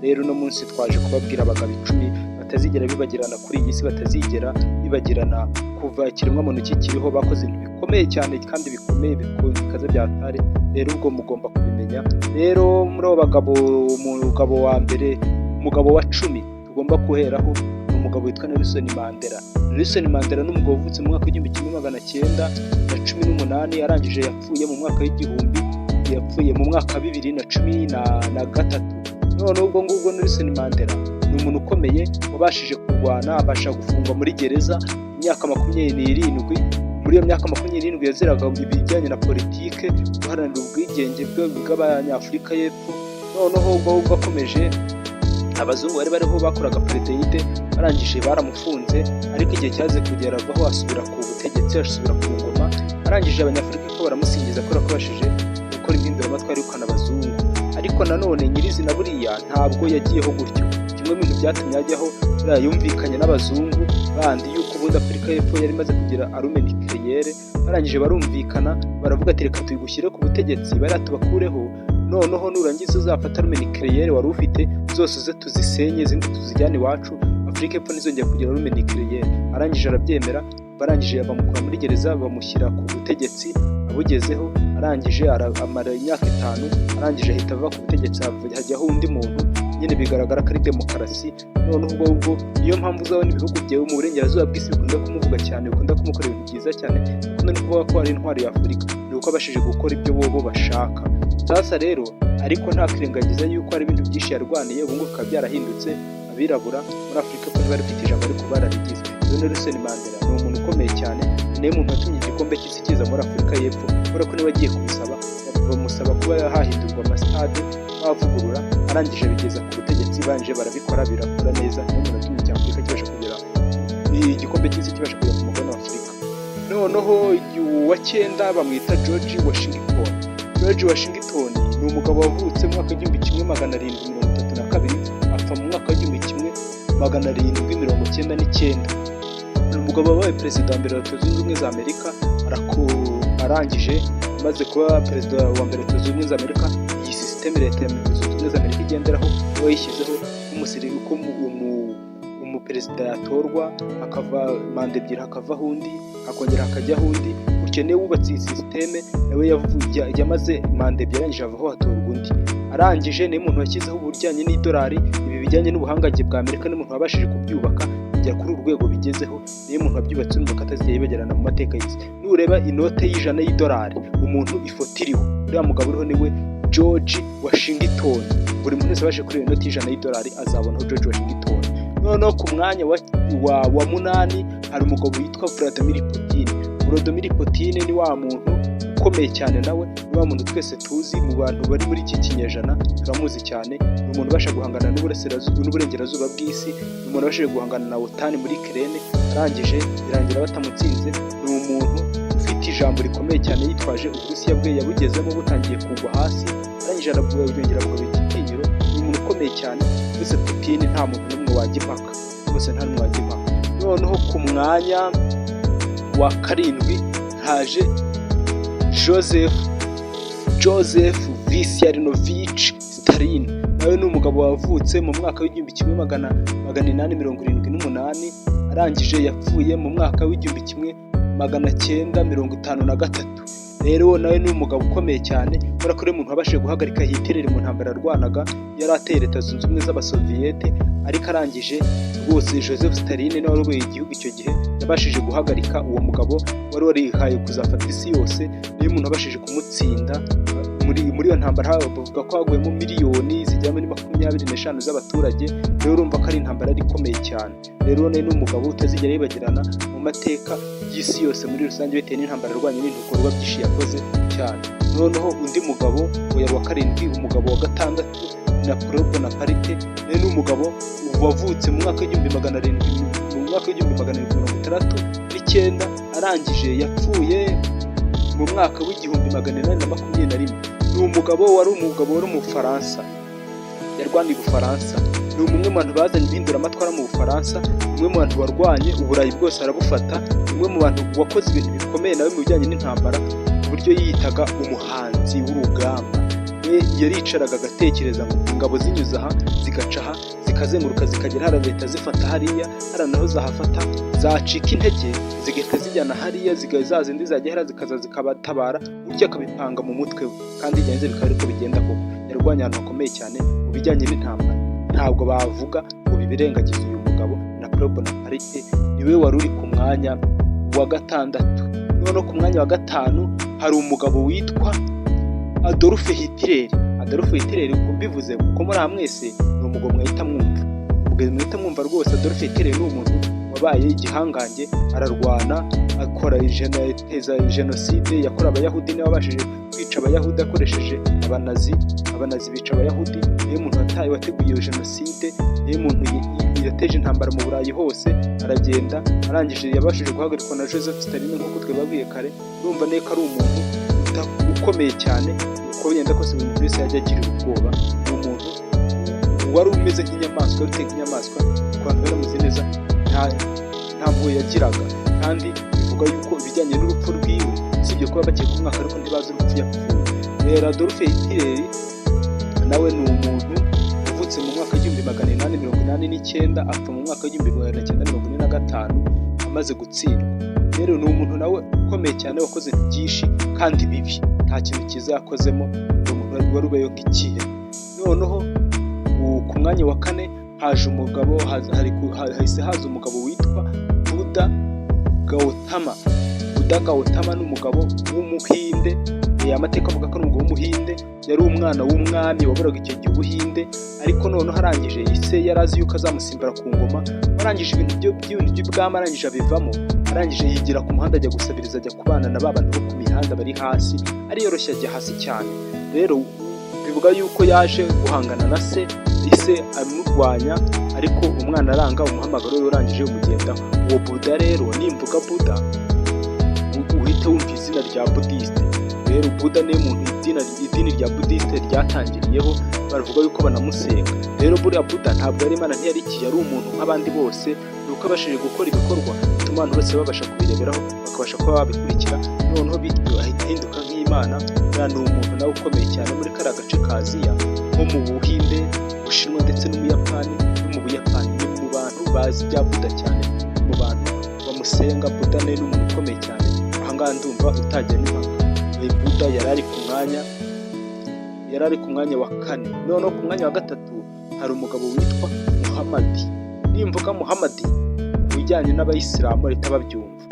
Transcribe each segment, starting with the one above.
Rero uno munsi twaje kubabwira abagabo 10 batazigera bibagirana kuri iyi si, batazigera bibagirana kuva ikiremwamuntu kikiriho. Bakoze ibintu bikomeye cyane kandi bikomeye bikaze bya hatari. Rero ubwo mugomba kubimenya. Rero muri abo bagabo, umugabo wa mbere, umugabo wa 10 tugomba guheraho ni umugabo witwa Nelson Mandela. Nelson Mandela ni umugabo wavutse mu mwaka w'1918, arangije yapfuye mu mwaka w'igihumbi, yapfuye mu mwaka wa 2013. Noneho ubwo ngubwo Nelson Mandela ni umuntu ukomeye wabashije kurwana, abasha gufungwa muri gereza imyaka 27. Muri iyo myaka 27 yaziraga ibijyanye na politike, guharanira ubwigenge bw'Abanyafurika y'Epfo. Noneho ubwo ngubwo akomeje, abazungu bari bariho bakoraga apartheid, barangije baramufunze, ariko igihe cyaze kugeragaho asubira ku butegetsi, asubira ku ngoma. Arangije Abanyafurika ko baramusingiza kubera ko yabashije gukora impinduramatwara yirukana abazungu. Ariko nanone nyirizina buriya ntabwo yagiyeho gutyo. Kimwe mu bintu byatumye ajyaho, buriya yumvikanye n'abazungu bandi yuko ubundi Afurika y'Epfo yari imaze kugira arme nucléaire. Barangije barumvikana, baravuga ati: "Reka tuyigushyire ku butegetsi, bariya tubakureho, noneho nurangiza uzafata arme nucléaire wari ufite zose uze tuzisenye, izindi tuzijyane iwacu, Afurika y'Epfo ntizongere kugira arme nucléaire." Arangije arabyemera. Barangije bamukura muri gereza, bamushyira ku butegetsi. Abugezeho, arangije amara imyaka 5, arangije ahita ava ku butegetsi, hajyaho undi muntu. Nyine bigaragara ko ari demokarasi. Noneho ubwo ngubwo niyo mpamvu uzabona ibihugu byawe mu burengerazuba bw'isi bikunda kumuvuga cyane, bikunda kumukorera ibintu byiza cyane, bikunda no kuvuga ko ari intwari ya Afurika, ni uko abashije gukora ibyo bobo bashaka. Sasa rero, ariko nta kwirengagiza yuko hari ibintu byinshi yarwaniye. Ubu ngubu bikaba byarahindutse, abirabura muri Afurika ko ntibari bafite ijambo, ariko bararigize. Rero Nelson Mandela ni umuntu ukomeye cyane, ni nawe muntu watumye igikombe cy'isi kiza muri Afurika y'Epfo, kubera ko niwe agiye kubisaba, bamusaba kuba hahindurwa amasitade, bavugurura, arangije bigeza ku butegetsi, barangije barabikora, birakora neza. Niyo muntu watumye icya Afurika kibasha kugera, igikombe cy'isi kibasha kugera ku mugabane wa Afurika. Noneho uwa cyenda bamwita George Washington. George Washington ni umugabo wavutse mu mwaka w'1732, apfa mu mwaka w'1799. Ni umugabo wabaye perezida wa mbere wa Leta Zunze Ubumwe za Amerika. Arangije amaze kuba perezida wa mbere wa Leta Zunze Ubumwe za Amerika, iyi sisiteme leta ya Leta Zunze Ubumwe za Amerika igenderaho niwe wayishyizeho, ko umuperezida yatorwa hakava manda 2, hakavaho undi, hakongera hakajyaho undi gutyo. Niwe wubatse iyi sisiteme, nawe yamaze manda 2, arangije avaho, hatorwa undi. Arangije niwe muntu washyizeho ubujyanye n'idolari, ibi bijyanye n'ubuhangange bwa Amerika, n'umuntu wabashije kubyubaka kugera kuri uru rwego bigezeho. Niyo muntu wabyubatse, urumva ko atazigera yibagirana mu mateka y'isi. Nureba inote y'100 y'idolari, umuntu ifoto iriho, uriya mugabo uriho niwe George Washington. Buri muntu wese abashe kureba inoti y'100 y'idolari azabonaho George Washington. Noneho ku mwanya wa munani hari umugabo witwa Vladimir Putin. Vladimir Putin ni wa muntu ukomeye cyane, nawe ni wa muntu twese tuzi mu bantu bari muri iki kinyejana, turamuzi cyane. Ni umuntu ubasha guhangana n'uburengerazuba bw'isi, ni umuntu ubashije guhangana na OTAN muri Ukraine, arangije birangira batamutsinze. Ni umuntu ufite ijambo rikomeye cyane, yitwaje Uburusiya bwe yabugezemo butangiye kugwa hasi, arangije arabwongera bukaba igitinyiro. Ni umuntu ukomeye cyane uretse Putin nta muntu n'umwe wajya impaka rwose, nta n'umwe wajya impaka. Noneho ku mwanya wa karindwi haje Joseph Vissarionovich Stalin. Nawe ni umugabo wavutse mu mwaka w'1878, arangije yapfuye mu mwaka w'1953. Rero nawe ni umugabo ukomeye cyane, kubera ko ari umuntu wabashije guhagarika Hitler mu ntambara yarwanaga, yari ateye Leta Zunze Ubumwe z'Abasoviyete. Ariko arangije rwose Joseph Stalin nawe wayoboye igihugu icyo gihe, yabashije guhagarika uwo mugabo wari warihaye kuzafata isi yose. Niyo umuntu wabashije kumutsinda muri iyo ntambara, bavuga ko haguyemo miliyoni zigera muri 25 z'abaturage. Rero urumva ko ari intambara yari ikomeye cyane. Rero ni n'umugabo utazigera yibagirana mu mateka y'isi yose muri rusange, bitewe n'intambara yarwanye n'ibindi bikorwa byinshi yakoze cyane. Noneho undi mugabo wa karindwi, umugabo wa gatandatu, Napoleon Bonaparte. Nawe ni umugabo wavutse mu mwaka w'1700, mu mwaka w'1769, arangije yapfuye mu mwaka w'1821. Ni umugabo wari Umufaransa, yarwaniye Ubufaransa. Ni umwe mu bantu bazanye impinduramatwara mu Bufaransa, umwe mu bantu barwanye Uburayi bwose arabufata, umwe mu bantu wakoze ibintu bikomeye nawe mu bijyanye n'intambara, ku buryo yiyitaga umuhanzi w'urugamba. We yaricaraga agatekereza ngo ingabo zinyuze aha, zigaca aha, zikazenguruka, zikagera hariya, leta zifata hariya, hariya naho zahafata, zacika intege zigahita zijyana hariya, za zindi zajya hariya zikaza zikabatabara gutyo, akabipanga mu mutwe we kandi byagenze bikaba ariko bigenda koko. Yarwanye ahantu hakomeye cyane mu bijyanye n'intambara, ntabwo bavuga ngo bibirengagize. Uyu mugabo Napoleon Bonaparte niwe wari uri ku mwanya wa gatandatu. Noneho ku mwanya wa gatanu hari umugabo witwa Adolf Hitler. Adolf Hitler, ubwo mbivuze kuko muri aha mwese ni umugabo mwahita mwumva, umugabo mwahita mwumva rwose. Adolf Hitler ni umuntu wabaye igihangange, ararwana, akora ateza jenoside yakorewe Abayahudi, niwe wabashije kwica Abayahudi akoresheje Abanazi. Abanazi bica Abayahudi, niwe muntu wataye wateguye iyo jenoside, niwe muntu yateje intambara mu Burayi hose. Aragenda, arangije yabashije guhagarikwa na Joseph Stalin nk'uko twababwiye kare. Urumva neza ko ari umuntu ukomeye cyane, uko bigenda kose buri muntu wese yajya agirira ubwoba. Ni umuntu wari umeze nk'inyamaswa, wari uteye nk'inyamaswa, ku bantu baramuzi neza, nta mpuhwe yagiraga. Kandi bivuga yuko ibijyanye n'urupfu rwiwe, usibye kuba bakeka umwaka, ariko ntibazi urupfu yapfuye. Rero Adolf Hitler nawe ni umuntu wavutse mu mwaka w'1889, apfa mu mwaka w'1945 amaze gutsindwa. Rero ni umuntu nawe ukomeye cyane, wakoze byinshi kandi bibi, nta kintu cyiza yakozemo, ni umuntu wari ubayeho nk'ikihe. Noneho ku mwanya wa kane haje umugabo, hahise haza umugabo witwa Buddha Gautama. Buddha Gautama ni umugabo w'Umuhinde. Amateka avuga ko ari umugabo w'Umuhinde, yari umwana w'umwami wayoboraga icyo gihe Ubuhinde. Ariko noneho arangije, ise yari azi yuko azamusimbura ku ngoma, arangije ibintu by'ubwami, arangije abivamo, arangije yigira ku muhanda, ajya gusabiriza, ajya kubana na ba bantu bo ku mihanda bari hasi, ariyoroshya, ajya hasi cyane. Rero bivuga yuko yaje guhangana na se, ise amurwanya, ariko umwana aranga umuhamagaro we, urangije umugendaho. Uwo Buda rero, nimvuga Buda uhita wumva izina rya Bouddhiste. Rero Buda niyo muntu idini rya Bouddhiste ryatangiriyeho, baravuga yuko banamusenga. Rero buriya Buda ntabwo yari Imana, ntiyari iki, yari umuntu nk'abandi bose, ni uko abashije gukora ibikorwa bituma abantu bose babasha kubireberaho, bakabasha kuba babikurikira, noneho bityo ahita ahinduka nk'Imana. Buriya ni umuntu nawe ukomeye cyane muri kariya gace ka Aziya, nko mu Buhinde, Bushinwa ndetse n'Umuyapani, no mu Buyapani ni mu bantu bazi ibya Buda cyane, mu bantu bamusenga. Buda ni umuntu ukomeye cyane, ahangaha ndumva utajya n'impaka. Buda yari ari ku mwanya wa kane. Noneho ku mwanya wa gatatu hari umugabo witwa Muhamadi. Nimvuga Muhamadi ku bijyanye n'Abayisilamu bahita babyumva.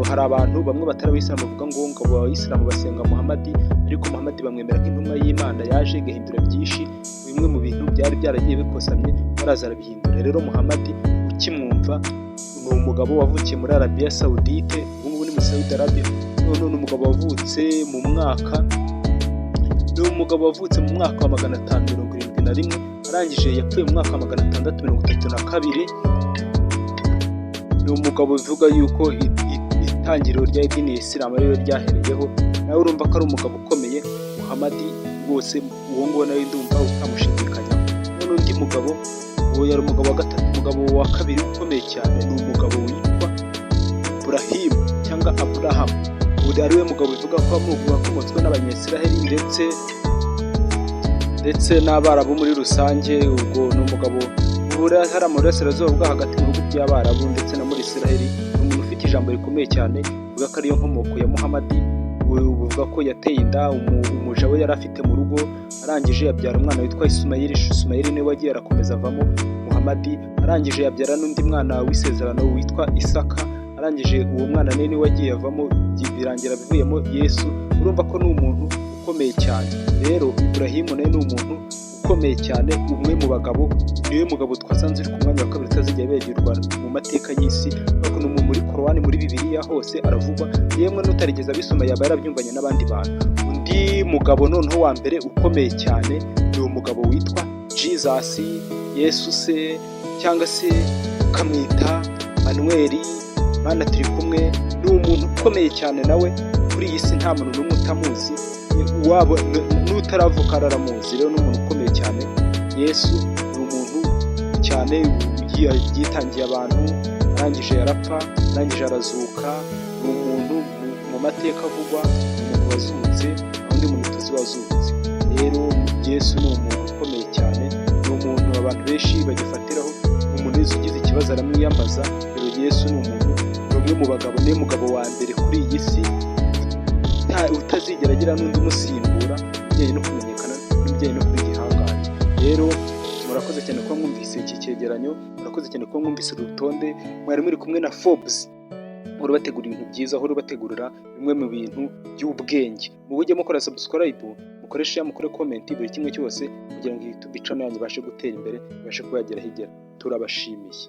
Hari abantu bamwe batari Abayisilamu bavuga ngo Abayisilamu basenga Muhamadi, ariko Muhamadi bamwemera nk'intumwa y'Imana yaje igahindura byinshi, bimwe mu bintu byari byaragiye bikosamye baraza arabihindura. Rero Muhamadi ukimwumva ni umugabo wavukiye muri Arabiya Sawudite, ubu ngubu ni muri Saudi Arabia. Noneho ni umugabo wavutse mu mwaka wa 571, arangije yapfuye mu mwaka wa 632. Ni umugabo bivuga yuko itangiriro rya idini ya Isilamu ariyo ryahereyeho. Nawe urumva ko ari umugabo ukomeye Muhamadi rwose, uwo nguwo nawe ndumva utamushidikanyaho. None undi mugabo, uwo yari umugabo wa gatatu. Umugabo wa kabiri ukomeye cyane ni umugabo witwa Burahimu cyangwa Aburahamu, ubu ari we mugabo bivuga ko wakomotswe n'Abanyayisiraheli ndetse n'Abarabu muri rusange. Ubwo ni umugabo hariya mu burasirazuba bwo hagati, mu bihugu by'Abarabu ndetse no muri Isiraheli, ni umuntu ufite ijambo rikomeye cyane, bivuga ko ariyo nkomoko ya Muhamadi. Buvuga ko yateye inda umuja we yari afite mu rugo, arangije yabyara umwana witwa Isumayeli. Isumayeli niwe wagiye arakomeza avamo Muhamadi. Arangije yabyara n'undi mwana w'isezerano witwa Isaka, arangije uwo mwana niwe wagiye avamo, birangira bivuyemo Yesu. Urumva ko ni umuntu ukomeye cyane. Rero Iburahimu nawe ni umuntu ukomeye cyane, umwe mu bagabo, niwe mugabo twasanze uri ku mwanya wa kabiri utazigera wibagirwa mu mateka y'isi. Ariko ni muri Korowani, muri Bibiliya hose aravugwa, yemwe n'utarigeze abisoma yaba yarabyumvanye n'abandi bantu. Undi mugabo noneho wa mbere ukomeye cyane ni umugabo witwa Jesus, Yesu se, cyangwa se ukamwita Manuel, Mana turi kumwe. Ni umuntu ukomeye cyane nawe kuri iyi si, nta muntu n'umwe utamuzi, waba n'utaravuka araramuzi. Rero ni umuntu ukomeye cyane. Yesu ni umuntu cyane yitangiye abantu, arangije arapfa, arangije arazuka. Ni umuntu mu mateka avugwa, umuntu wazutse, nta wundi muntu tuzi wazutse. Rero Rero Yesu ni umuntu ukomeye cyane, ni umuntu abantu benshi bagifatiraho, ni umuntu wese ugize ikibazo aramwiyambaza. Rero Yesu ni umuntu, ni umwe mu bagabo, niwe mugabo wa mbere kuri iyi si utazigera agira n'undi umusimbura mu bijyanye no kumenyekana n'ibijyanye no kuba igihangange. Rero murakoze cyane kuba mwumvise iki cyegeranyo, murakoze cyane kuba mwumvise uru rutonde. Mwari muri kumwe na Forbes, uhora ubategura ibintu byiza, uhora ubategurira bimwe mu bintu by'ubwenge. Mujye mukora subscribe, mukore share, mukore comment, buri kimwe cyose, kugira ngo YouTube channel yanyu ibashe gutera imbere, ibashe kuba yagera aho igera. Turabashimiye.